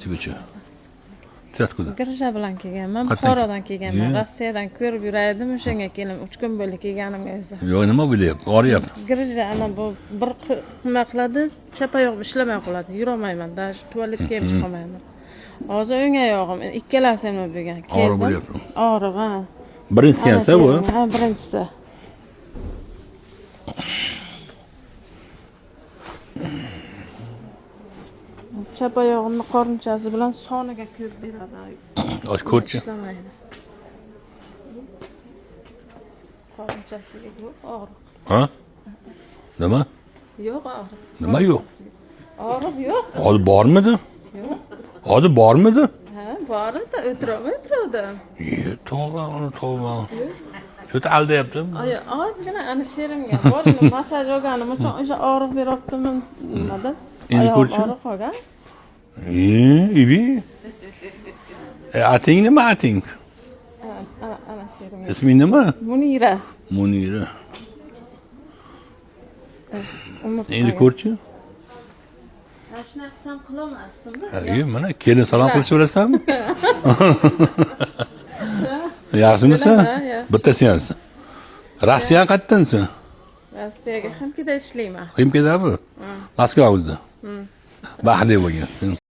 Тебе что? Ты откуда? Грыжа bilan kelganman. Qayerdan? Buxorodan kelganman. Ye. Rossiyadan ko'rib yurardim, o'shanga keldim. 3 kun bo'ldi kelganimga o'zi. Yo'q, nima bo'lyapti? Og'riyapti. Грыжа ana bu bir nima qiladi, chap oyog'im ishlamay qoladi, yurolmayman, даже tualetga ham chiqolmayman. Hozir o'ng oyog'im ikkalasi ham bo'lgan. Og'riq bo'lyapti. Og'riq, ha. Birinchi seansi bu. Ha, birinchisi. Chap oyog'imni qorinchasi bilan soniga ko'p beradi. Och ko'rchi. Ishlamaydi. Qorinchasiga yo'q og'riq. Ha? Nima? Yo'q og'riq. Nima yo'q? Og'riq yo'q. Hozir bormidi? Yo'q. Hozir bormidi? Ha, bor edi, o'tiraman, o'tiruvdim. Ye, tavba, tavba. Shu aldayapti. Oy, ozgina ana sherimga bor, endi massaj olganim uchun o'sha og'riq beryaptimi nimada? Endi Oyog'im ko'rchi. og'riq olgan. Ye, ibi. E, ating nima ating? Ana, ana sherimga. Isming nima? Munira. Munira. Umid Endi ko'rchi. Ha, shunaqa qilsam qilolmasdim-da. Ha, ye, mana kelin salom qilishni bilasanmi? Yaxshimisan? Bilaman, yaxshi. Bitta seans. Rossiyadan qayerdansan? Rossiyaga Ximkida ishlayman. Ximkidami? Moskva o'zida. Baxtli bo'lgansan.